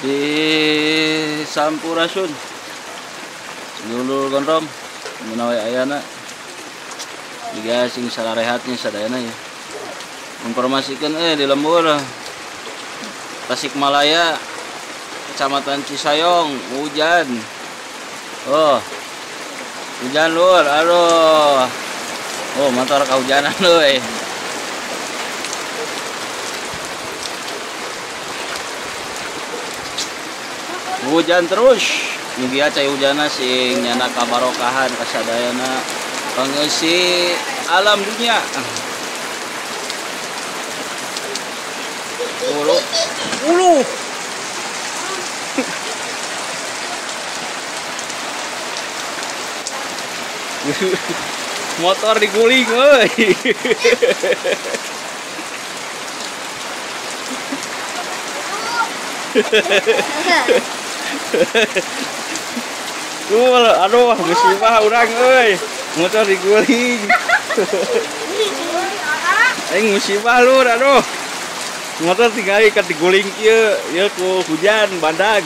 Di Sampurasun. Dulur gondrong menawi ayana. Diga sing sararehatnya sadayana ya. Informasikan di lembur Tasikmalaya, Kecamatan Cisayong, hujan. Oh. Hujan lur, aduh. Oh, motor kehujanan lur. Hujan terus. Mugia cai hujana sing nyana kabarokahan kasadayana pengisi alam dunia. Ulu. Ulu. Motor diguling euy. Aduh, musibah urang euy. Motor diguling. Aing musibah lur, aduh. Motor tinggal ikat diguling kieu, ieu ku hujan bandag.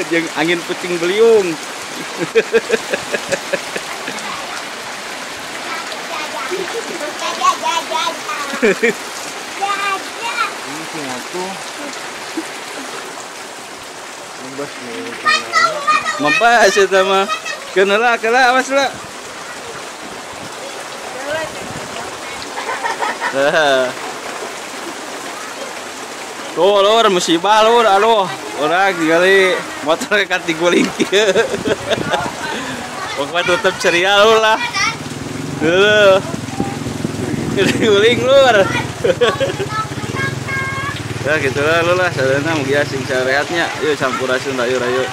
Jeung angin puting beliung. Mebas eta mah. Keuna lah awas lah. Tuh lur, musibah lur, aduh. Urang ningali motor kat diguling kieu. Pokoknya tetep ceria lur lah. Heuh. Diguling lur. Ya gitu lah lur lah, sadayana mugia sing sarehatnya. Yuk sampurasun rayu-rayu.